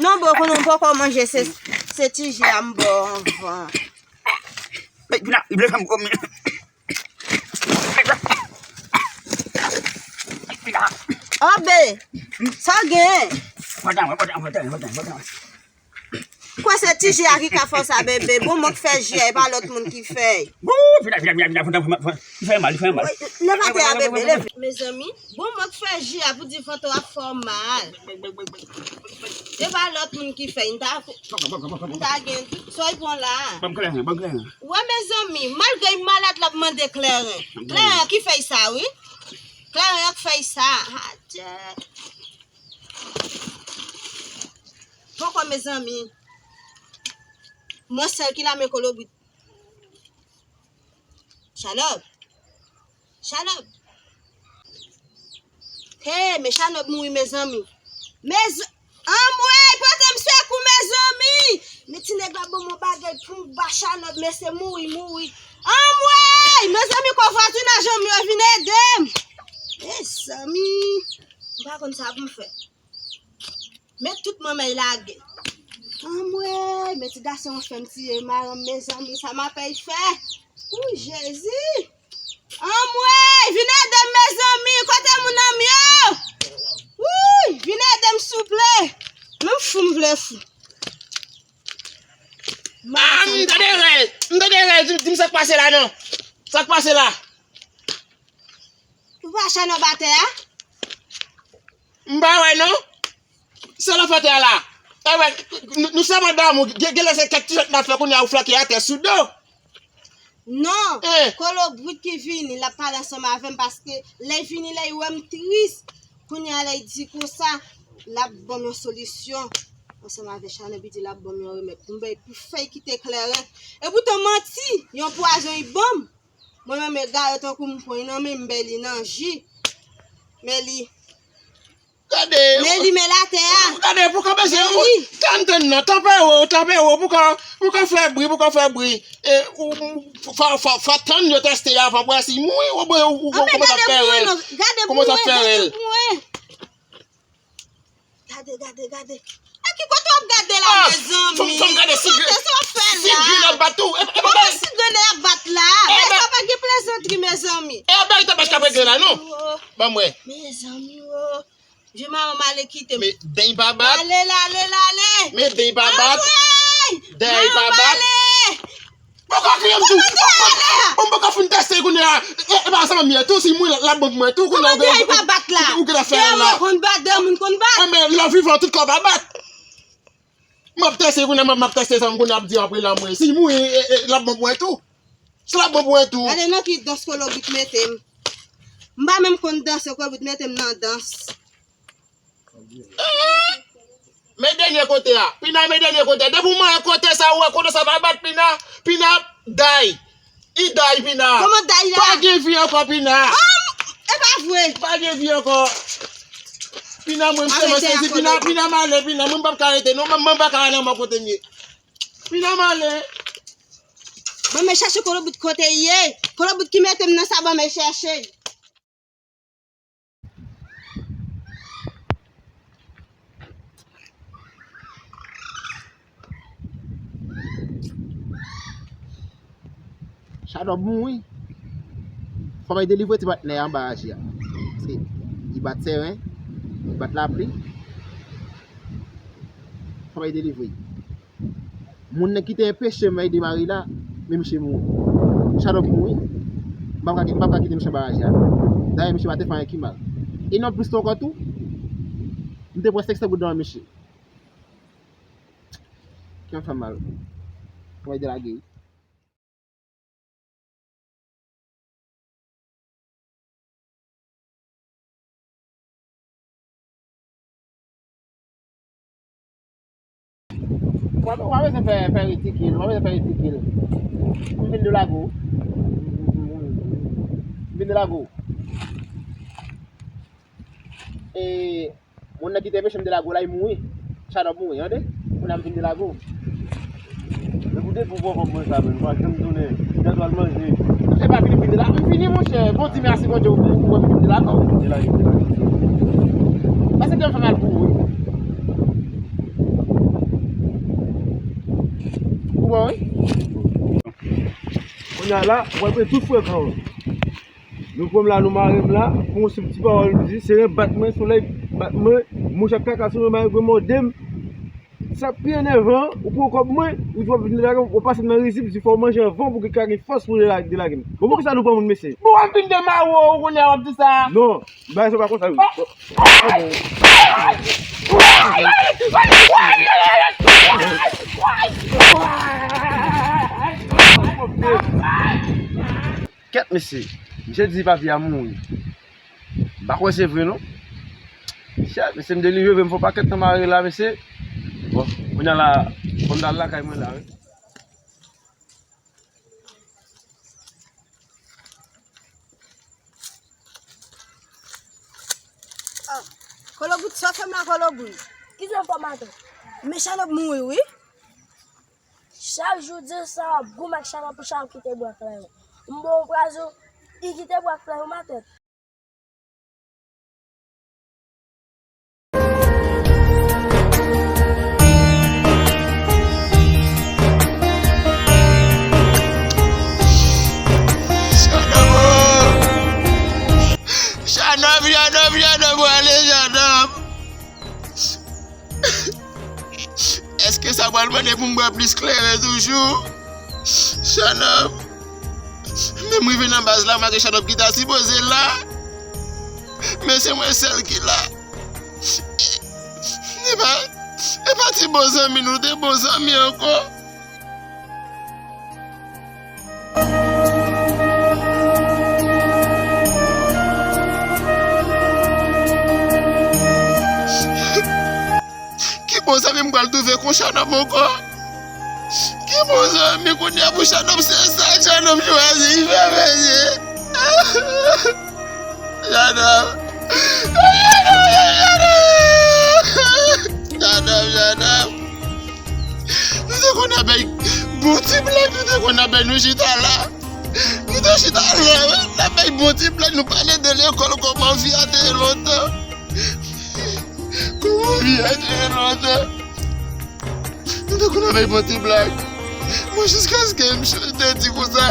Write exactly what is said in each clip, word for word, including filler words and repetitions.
Non, bro, konnen m poko manje, se, se ti ji a m bò anvan. Vin la, vin la, fè m kòm. Obe, sa w gen? Kwè se ti ji a ki ka fè w sa, bebe. Bon, mwen k fè ji a, e pa lòt moun ki fè. Li fè mal, li fè mal. Leve atè a, bebe, leve. Mezanmi, bon, mwen k fè ji a pou di vant ou ap fè w mal. E pa lòt moun ki fè, m ta, m ta gen, sa w pran la. Ban m kleren, ban m kleren. Wè, mezanmi, malgre l malad, l ap mande kleren. Kleren an ki fè sa, wi. Kleren an k fè sa. Adje. Poko, mezanmi. Mwen sèl ki la men kolobrit. Chanòb. Chanòb. Hey, men Chanòb mouri, mezanmi. Mez-, anmwey, pote m sekou, mezanmi. Men ti nèg la ban m yon bagay pou m ba Chanòb, mesye mouri, mouri. Anmwey, mezanmi, kovwazinaj an m yo vin ede m. Mezanmi, m pa konn sa pou m fè. Men tout manmay lage. Anmwey, men ti gason an fè m tiye maranm, mezanmi, sa m apèy fè. Ou Jezi. Anmwey, vin ede m, mezanmi, kote moun nan m yo? Wouy, vin ede m, souple. Men m fou, m vle fou. Ah, m tande rèl, m tande rèl, di, di m sa k pase la, non. Sa k pase la? Ou pa Chanòb atè a? M pa wè, non. Se l ap fè tè a la. E wè, nou, nou sèlman damou, gen, gen lè se kèk ti jwèt n ap fè, kounye a ou flake atè sou do. Non, eh. Kolobrit ki vini, l ap pale ansanm avè m, paske lè l vini, lè l wè m tris, kounye a lè l di konsa, l ap ban m yon solisyon. Ansanm avè Chanòb, li di l ap ban m yon remèd pou m bay, pou fè l kite kleren. E poutan manti, yon pwazon li ban m. Mwen menm, e gade tankou m pran nan men m, men li nan ji. Men li. Gade. Men li, men l atè a. Gade, pou ka bese, men li. Tann, tann, non, tanpere, tanpere, pou ka, pou ka fè bri, pou ka fè bri. E, ou, ou, fò, fò, fò tann yo teste avan, pou wè si mouri, ou, ou, ou, ou kòmanse ap fè rèl. Kòmanse ap fè rèl. Gade, gade, gade. E ki kote w ap gade la, mezanmi? Fò m gade si grenn ap bat tou. Kòman si grenn ap bat la? Bagay sa pa gen plezantri, mezanmi. E bagay ta pa ka pran grenn la, non. Ban m wè. Mezanmi, o. Je maman m ale kite m. Men dèy pa bat. Lale, lale, lale. Men dèy pa bat. Dèy pa bat. Poko kriye m tou. Bon, m poko fin teste kounye a. E, e pa sa m ye tou, si mwen l ap bon pou mwen tou, kounye a ou gen, ou gen afè la. Dèy moun konn bat, dèy moun konn bat. Enben, lè w vivan, tout kò pa bat. M ap teste kounye a, m ap, m ap teste sa m kounye a ap di apre la mwen. Si mouri, e, e, l ap bon pou mwen tou. Si l ap bon pou mwen tou. Gade nan ki dans kolobrit mete m. M pa menm konn danse, kolobrit mete m nan dans. Men dènye kote a. Pina, men dènye kote a. Depi w manyen kote sa, ou wè kote sa pa bat, Pina. Pina, day. I day, Pina. Kòman day la? Pa gen vi ankò, Pina. Oh, e pa vre. Pa gen vi ankò. Pina, mwen, m sèlman sezi. Pina, Pina, m ale, Pina. Mwen, m p ap ka rete, non. Mwen, mwen, m pa ka ale ankò kote m ye. Pina, m ale. Ban mwen chèche kolobrit kote l ye. Kolobrit ki mete m nan sa, ban mwen chèche. Chanòb mouri. Fò bay delivre ti patnè anba aji a. Paske li bat seren, li bat lapli. Fò bay delivre. Moun nan ki te enpeche m ede Mari la, men misye mouri. Chanòb mouri. M p ap ka, m p ap ka kite misye anba aji a. Dayè, misye pa te fè anyen ki mal. E nan plis ankò tou, m te pran senk san goud nan men misye. Kè m fè m mal. Mwen delage wi. W ap, w ap bezwen fè, fè ritikil, w ap bezwen fè ritikil. M vin de Lago. M vin de Lago. E, moun nan ki te peche m de Lago la, li mouri. Chanòb mouri, tande? Kounye a m vin de Lago. Men pou depi w pran kòb mwen sa, men, m pa janm tounen. Gad w al manje. E pa vini, vini la. M vini, monchè. Bon, di mèsi Bondye, ou, ou, ou vin de Lago. Vin de la, vin de la. Pase dèyè m fè mal pou ou, wi. La, w ap pran tout frekan w. Nou pran m la, nou mare m la, pou yon senp ti pawòl m di, seren bat mwen, solèy bat mwen, mouch ak kaka sou mwen, malgre mòde m. Sa k pi enèvan, ou pran kòb mwen, ou di w ap vin delage m, ou pase m nan rizib, di fò w manje anvan pou w ka gen fòs pou w delage, delage m. Bon, poukisa nou pran moun, mesye? Bon, w ap vin demare w, kounye a w ap di sa. Non, bagay sa pa konsa, wi. Kèt, mesye. Misye di papi a mouri. M pa kwè se vre, non. Chè, mesye, m delivre vre, m fè yon pakèt tan mare la, mesye. Bon, kounye a la, fò m t al lakay mwen la, wi. Ah, Kolobout, sa w fè m la, Kolobout? Kisa w fè m atò? Men Chanòp mouri, wi. Chak jou di sa, w ap goumen ak Chanòp pou Chanòp kite bwè kleren. M ba w prazon, li kite bwè kleren, ma tèt. Chanòp, Chanòp, Chanòp, wale Chanòp. Èske sa pral mande pou m bwè plis kleren toujou? Chanòp. Men m rive nan baz la, m wè ke Chanòp ki ta sipoze la. Men se mwen sèl ki la. Epa, epa ti bon zanmi, nou te bon zanmi ankò. Ki bon zanmi m pral twouve kon Chanòp ankò? Ki bon zanmi kounye a pou Chanòp, se sa Chanòp chwazi, fè mesye. Chanòp. Chanòp, Chanòp. Nou te konn ap bay bon ti blag, nou te konn ap bay nou chita la. Nou te chita la, wi, n ap bay bon ti blag, nou pale de lekòl, kòman vi a te ye lontan. Kòman vi a te ye lontan. Nou te konn ap bay bon ti blag. Mwen jiskaske m te di konsa,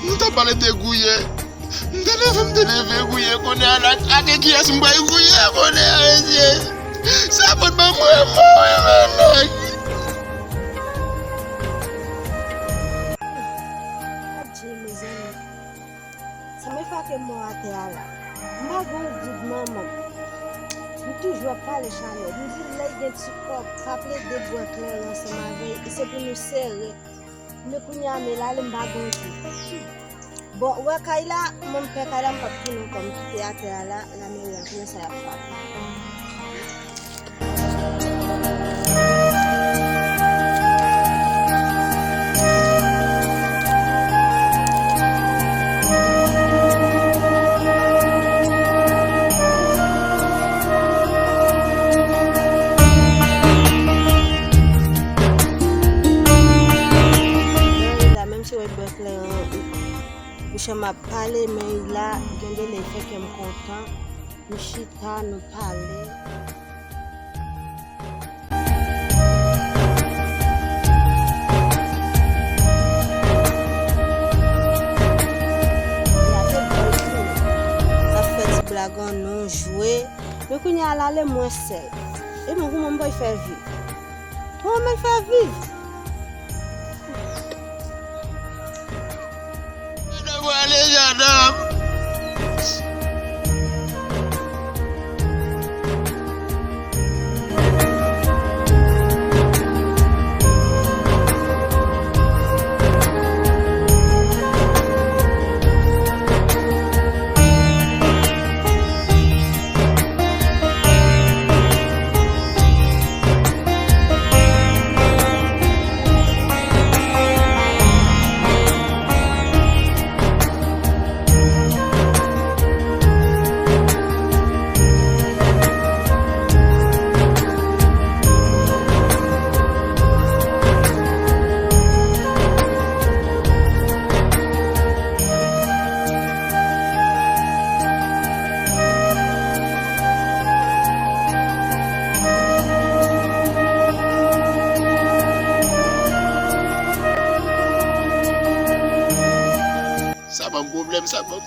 nou t ap pale de gouye. M te leve, m te leve gouye, kounye a la, ake kiyès m pral gouye, kounye a, mesye. Sa pot ban mwen, mwen, mwen, mwen. Adje, mezanmi. Sa men fake mò atè a la. M pa gen yon goud nan men m. M toujou ap pale Chanòp. M di lè l gen ti kòb, pa plede bwè kleren ansanm avè l. E se pou nou sere. Men kounye a, men l ale, m pa gen yon goud. Bon, ou wè kay la, mwen m pè kay la, m p ap tounen ankò, m kite atè a la, lameri a, konnen sa y ap frape. Menm si w wè bwè kleren an, Mouche m ap pale, men la, gen de lè fè kè m kontan. Nou chita, nou pale. N ap fè ti blag an nou jwe. Men kounye a la, lè mwen sèl. E mwen, kouman m pral fè viv? Kòman m fè viv? Madanm, ale, madanm.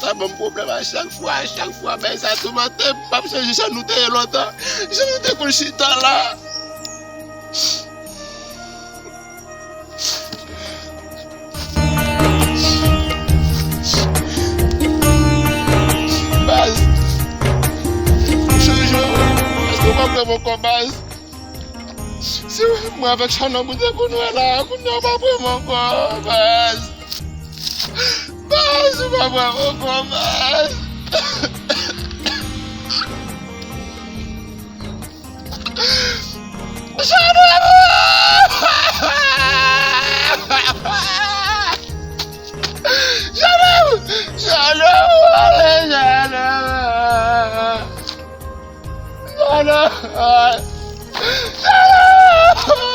Sa ban m pwoblèm a chak fwa, a chak fwa, bagay sa toumante m, m ap sonje jan nou te ye lontan, jan nou te konn chita la. Baz, m chanje w, èske w pa pran m ankò, baz? Si mwen avèk Shannon, nou te konn wè la, kounye a w pa pran m ankò, baz. Baz, ou pa pran m ankò, baz. Shannon! Shannon! Shannon! Ale, Shannon! Shannon! Shannon!